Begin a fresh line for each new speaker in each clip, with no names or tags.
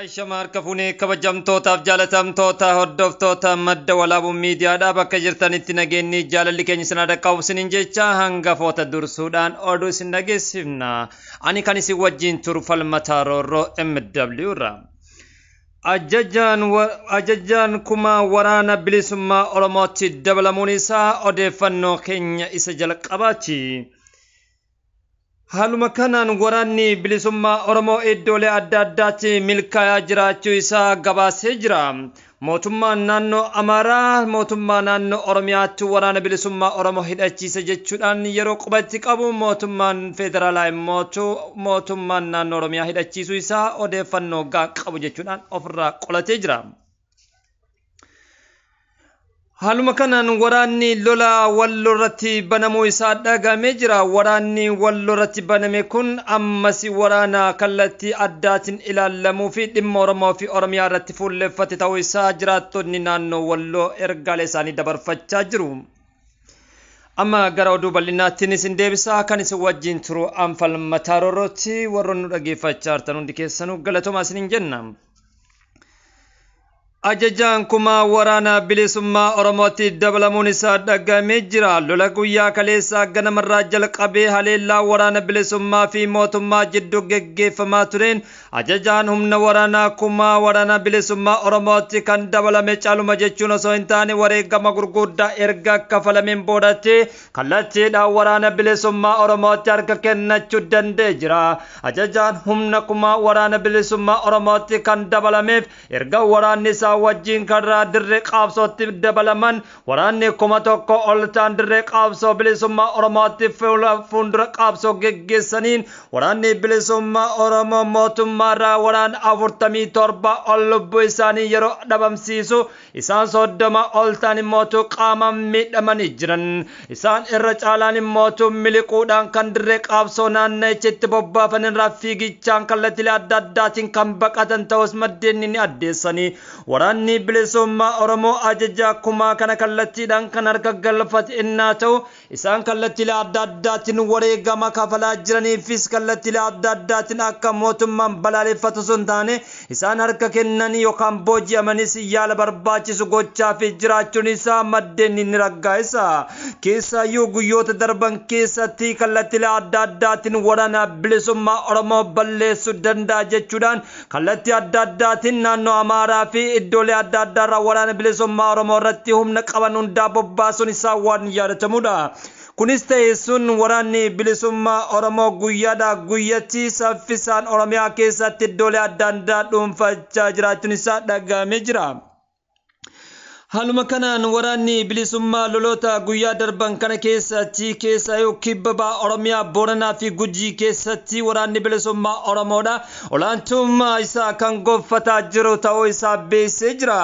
Ashama harka fuunee kabajamtootaaf jaalatamtoota hordoftoota Madda Walaabuu Miidiyaadhaa, bakka jirtanitti nageenyi jaalalli keenya isin dhaqqabu isiniin jecha, hangafoota dursuudhaan oduu isin dhageessifna. Ani kan isin wajjin turu Falmataa Roorroo MW irra. Ajajaan kumaa waraana bilisummaa Oromootti dabalamuun isaa odeeffannoo keenya isa jalqabaati. Haaluma kanaan waraanni bilisummaa Oromoo iddoolee adda addaatti milkaa'aa jiraachuu isaa gabaasee jira. Mootummaan naannoo Amaaraa mootummaa naannoo Oromiyaatti waraana bilisummaa Oromoo hidhachiise jechuudhaan yeroo qubatti qabu, mootummaan federaalaa immoo mootummaan naannoo Oromiyaa hidhachiisuu isaa odeeffannoo gahaa qabu jechuudhaan ofirraa qolatee jira. Haaluma kanaan waraanni lola Walloo irratti banamuu isaa dhagamee jira. Waraanni Walloo irratti baname kun ammas waraana kallattii addaatiin ilaalamuu fi dhimma Oromoo fi Oromiyaa irratti fuulleffate ta'uu isaa jiraattonni naannoo Walloo ergaalee isaanii dabarfachaa jiru. Amma gara oduu bal'inaattiin isin deebisaa, kan isin wajjin turu Anfalmataa Roorrootti. Warroonni nu dhageeffachaa jirtan hundi keessanuu galatoomaa isiniin jenna. Ajajaan kumaa waraana bilisummaa Oromootti dabalamuun isaa dhagamee jira. Lola guyyaa kaleessaa ganamarraa jalqabee haleellaa waraana bilisummaa fi mootummaa jidduu geggeeffamaa tureen ajajaan humna waraanaa kumaa waraana bilisummaa Oromootti kan dabalame caaluma jechuun osoo hin taane, wareegama gurguddaa erga kafalameen boodatti kallattiidhaan waraana bilisummaa Oromootti harka kennachuu danda'e jira. Ajajaan humna kumaa waraana bilisummaa Oromootti kan dabalameef erga waraanni isaa wajjin karraa dirree qabsootti dabalaman waraanni 1000 ol ta'an dirree qabsoo bilisummaa Oromootti fuuldura qabsoo geggeessaniin, waraanni bilisummaa Oromoo mootummaarraa waraana 47 ol lubbuu isaanii yeroo dhabamsiisu, isaan 30 ol ta'an immootu qaama miidhamanii jiran. Isaan irra caalaan immootu miliquudhaan kan dirree qabsoo naannichitti bobbaafan irraa fiigichaan kallattiilee adda addaatiin kan baqatan ta'us maddeen ni addeessanii. Waraanni bilisummaa Oromoo ajajaa kumaa kana kallattiidhaan kan harka galfate innaa ta'u, isaan kallattiilee adda addaatiin wareegama kafalaa jiraniifis kallattiilee adda addaatiin akka mootummaan balaaleffatu sun taane, isaan harka kennanii yookaan booji'amanis yaala barbaachisu gochaa fi jiraachuun isaa maddeen ni raggaa'isa. Keessaayyuu guyyoota darban keessatti kallattiilee adda addaatiin waraana bilisummaa Oromoo balleessuu danda'a jechuudhaan kallattii adda addaatiin naannoo Amaaraa fi iddoolee adda addaarraa waraana bilisummaa Oromoo irratti humna qaban hundaa bobbaasuun isaa waan yaadatamudha. Kunis ta'e sun, waraanni bilisummaa Oromoo guyyaadhaa guyyatti saffisaan Oromiyaa keessatti iddoolee adda addaa dhuunfachaa jiraachuun isaa dhagahamee jira. Haaluma kanaan waraanni bilisummaa loloota guyyaa darban kana keessatti, keessaayyuu kibba ba'a Oromiyaa Booranaa fi Gujii keessatti waraanni bilisummaa Oromoodha olaantummaa isaa kan gonfataa jiru ta'uu isaa beeksisee jira.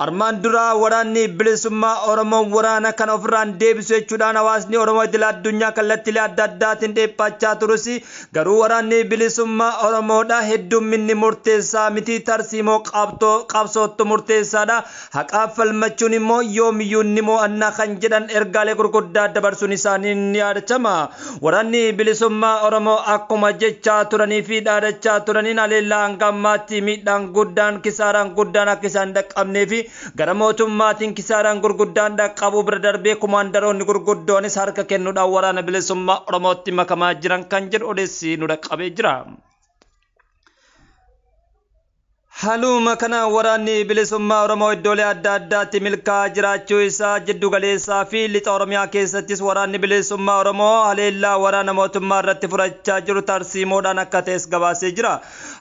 Armaan dura waraanni bilisummaa Oromoo waraana kana ofirraan deebisu jechuudhaan hawaasni Oromoo idil addunyaa kallattiilee adda addaatiin dhiphachaa turus, garuu waraanni bilisummaa Oromoodha heddumminni murteessaa miti, tarsiimoo qabsootti murteessaadha. Haqaaf falmachuun immoo yoomiyyuu ni mo'annaa kan jedhan ergaalee gurguddaa dabarsuun isaanii ni yaadatama. Waraanni bilisummaa Oromoo akkuma jechaa turanii fi dhaadachaa turaniin haleellaa hanga ammaatti miidhaan guddaan, kisaaraan guddaan akka isaan dhaqqabnee fi gara mootummaatiin kisaaraan gurguddaan dhaqqabuu bira darbee kumaandaroonni gurguddoonis harka kennuudhaan waraana bilisummaa Oromootti makamaa jiran kan jedhu odeessi nu dhaqqabee jira. Haaluma kana waraanni bilisummaa Oromoo iddoolee adda addaatti milkaa'aa jiraachuu isaa, jiddu galeessaa fi lixa Oromiyaa keessattis waraanni bilisummaa Oromoo haleellaa waraana mootummaa irratti fudhachaa jiru tarsiimoodhaan akka ta'es gabaasee jira.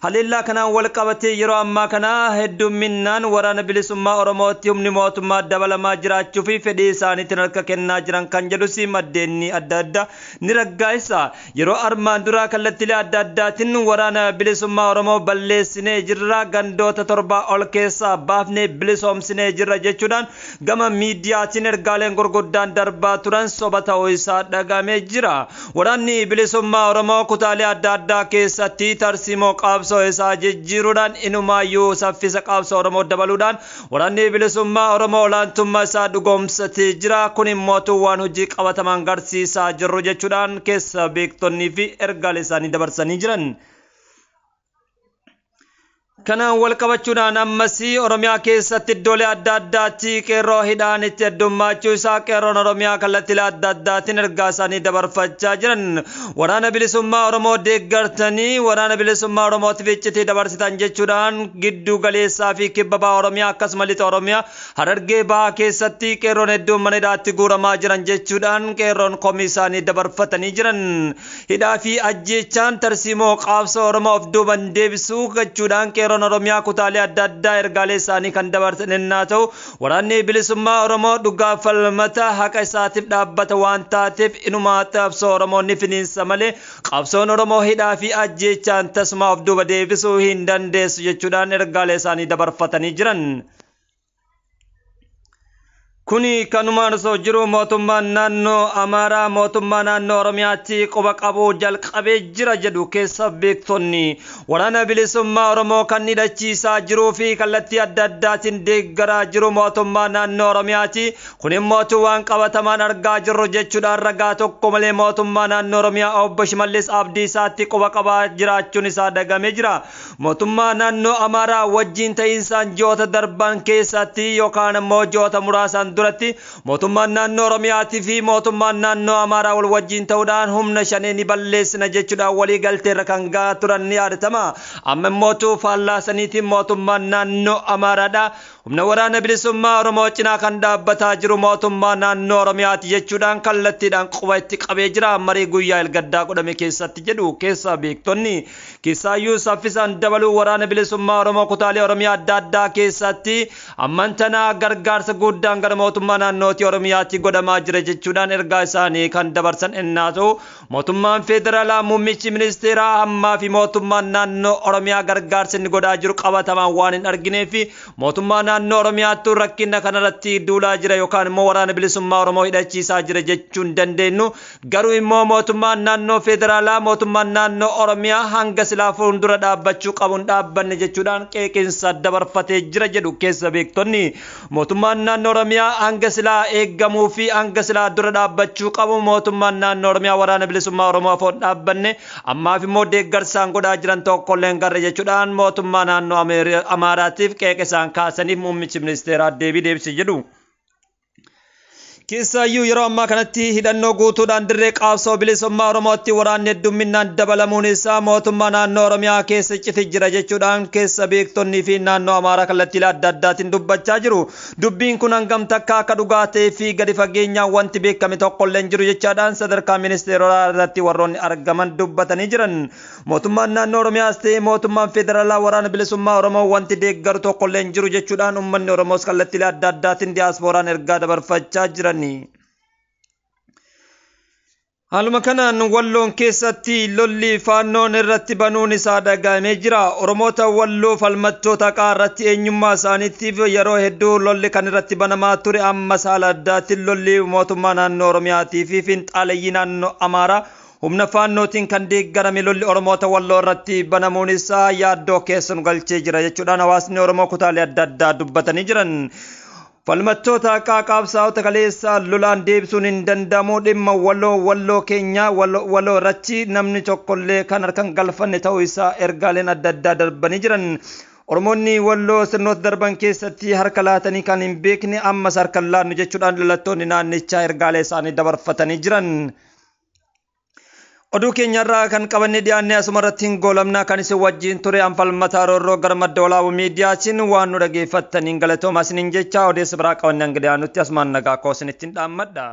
Haleellaa kanaan wal qabatee yeroo ammaa kana heddumminaan waraana bilisummaa Oromootti humni mootummaa dabalamaa jiraachuu fi fedhii isaaniitiin harka kennaa jiran kan jedhus maddeenni adda addaa ni raggaa'isa. Yeroo armaan duraa kallattiilee adda addaatiin waraana bilisummaa Oromoo balleessinee jirra, gandoota 7 ol keessaa baafnee bilisoomsinee jirra jechuudhaan gama miidiyaatiin ergaaleen gurguddaan darbaa turan soba ta'uu isaa dhagamee jira. Waraanni bilisummaa Oromoo kutaalee adda addaa keessatti tarsiimoo qabsoo isaa jijjiiruudhaan, inumaayyuu saffisa qabsoo Oromoo dabaluudhaan waraanni bilisummaa Oromoo olaantummaa isaa dhugoomsatee jira. Kun immoo waan hojii qabatamaan garsiisaa jirru jechuudhaan keessa beektonnii fi ergaalee isaanii dabarsanii jiran. Kanaan wal qabachuudhaan ammas Oromiyaa keessatti iddoolee adda addaatti qeerroo hidhaan itti heddummaachuu isaa qeerroon Oromiyaa kallattiilee adda addaatiin ergaa isaanii dabarfachaa jiran. Waraana Bilisummaa Oromoo deeggartanii Waraana Bilisummaa Oromootiif iccitii dabarsitan jechuudhaan giddu galeessaa fi kibba baha Oromiyaa, akkasuma lixa Oromiyaa Harargee Bahaa keessatti qeerroon hedduun mana hidhaatti guuramaa jiran jechuudhaan qeerroon komii isaanii dabarfatanii jiran. Hidhaa fi ajjeechaan tarsiimoo qabsoo Oromoo of duuban deebisuu jechuudhaan qeerroon Oromiyaa kutaalee adda addaa ergaalee isaanii kan dabarsan ennaa ta'u, Waraanni Bilisummaa Oromoo dhugaa falmata, haqa isaatiif dhaabbata waan taateef inumaa qabsoo Oromoo ni finiinsa malee qabsoon Oromoo hidhaa fi ajjeechaan tasuma of duuba deebisuu hin dandeessu jechuudhaan ergaalee isaanii dabarfatanii jiran. Kuni kanumaan osoo jiru, mootummaan naannoo Amaaraa mootummaa naannoo Oromiyaatti quba qabuu jalqabee jira jedhu keessa beektonni. Waraana Bilisummaa Oromoo kan hidhachiisaa jiruu fi kallattii adda addaatiin deeggaraa jiru mootummaa naannoo Oromiyaati. Kun immoo waan qabatamaan argaa jirru jechuudhaan ragaa tokko malee mootummaa naannoo Oromiyaa obbo Shimallis Abdiisaatti quba qabaa jiraachuun isaa dagamee jira. Mootummaa naannoo Amaaraa wajjin ta'iinsaan ji'oota darban keessatti yookaan immoo ji'oota muraasaan duratti mootummaan naannoo Oromiyaatii fi mootummaan naannoo Amaaraa wal wajjin ta'uudhaan humna Shanee ni balleessina jechuudhaan walii galteerra kan gahaa turan ni yaadatama. Amma immoo faallaa saniitiin mootummaan naannoo Amaaraadha. Humna Waraana Bilisummaa Oromoo cinaa kan dhaabbataa jiru mootummaa naannoo Oromiyaati jechuudhaan kallattiidhaan quba itti qabee jira marii guyyaa ilgaddaa godhame keessatti jedhu keessa beektonni. Keessaayyuu saffisaan dabaluu Waraana Bilisummaa Oromoo kutaalee Oromiyaa adda addaa keessatti amman tana gargaarsa guddaan gara mootummaa naannootii Oromiyaatti godhamaa jira jechuudhaan ergaa isaanii kan dabarsan innaa ta'u, mootummaan federaalaa, muummichi ministeeraa ammaa fi mootummaan naannoo Oromiyaa gargaarsa inni godhaa jiru qabatamaan waan hin arginee fi mootummaa naannoo Oromiyaattu rakkina kanarratti duulaa jira yookaan immoo Waraana Bilisummaa Oromoo hidhachiisaa jira jechuun dandeenyu, garuu immoo mootummaan naannoo federaalaa mootummaan naannoo Oromiyaa hanga silaa fuuldura dhaabbachuu qabuun dhaabbanne jechuudhaan qeeqinsa dabarfatee jira jedhu keessa beektonni. Mootummaan naannoo Oromiyaa hanga silaa eeggamuu fi hanga silaa dura dhaabbachuu qabu mootummaan naannoo Oromiyaa Waraana Bilisummaa Oromoo afoon dhaabbanne, ammaaf immoo deeggarsaan godhaa jiran tokkollee hin garre jechuudhaan mootummaa naannoo Amaaraatiif qeeqa isaan kaasaniif muummichi ministeeraa deebii deebise jedhu. Keessaayyuu yeroo ammaa kanatti hidhannoo guutuudhaan dirree qabsoo bilisummaa Oromootti waraanni heddumminaan dabalamuun isaa mootummaa naannoo Oromiyaa keessa citi jira jechuudhaan keessa beektonnii fi naannoo Amaaraa kallattiilee adda addaatiin dubbachaa jiru. Dubbiin kun hangam takka akka dhugaa ta'ee fi gadi fageenyaan wanti beekame tokkollee hin jiru jechaadhaan sadarkaa ministeerotaa irratti warroonni argaman dubbatanii jiran. Mootummaan naannoo Oromiyaas ta'e mootummaan federaalaa Waraana Bilisummaa Oromoo wanti deeggaru tokkollee hin jiru jechuudhaan uummanni Oromoos kallattiilee adda addaatiin diyaaspooraan ergaa dabarfachaa jirani. Haaluma kanaan Walloon keessatti lolli Faannoon irratti banuun isaa dhaga'amee jira. Oromoota Walloo falmattoota haqaa irratti eenyummaa isaaniitiif yeroo hedduu lolli kan irratti banamaa ture, ammas haala addaatiin lolli mootummaa naannoo Oromiyaatii fi finxaaleyyii naannoo Amaaraa humna Faannootiin kan deeggarame lolli Oromoota Walloo irratti banamuun isaa yaaddoo keessa nu galchee jira jechuudhaan hawaasni Oromoo kutaalee adda addaa dubbatanii jiran. Falmattoota haqaa, qabsaa'ota kaleessaa lolaan deebisuun hin danda'amu. Dhimma Waloo Walloo keenya Waloo irratti namni tokkollee kan harkaan galfanne ta'uu isaa ergaaleen adda addaa darbanii jiran. Oromoonni Walloo sirnoota darban keessatti harka laatanii kan hin beekne ammas harka hin laannu jechuudhaan dhalattoonni naannichaa ergaalee isaanii dabarfatanii jiran. Oduu keenyarraa kan qabanne dhiyaannee asuma irratti hin goolamna. Kan isin wajjin ture Anfalmataa Roorroo gara Madda Walaabuu Miidiyaatiin. Waan nu dhageeffattaniin galatooma isiniin jecha, odeessa biraa qabanne hanga dhiyaannutti asumaan nagaa koo isinittiin dhaammadha.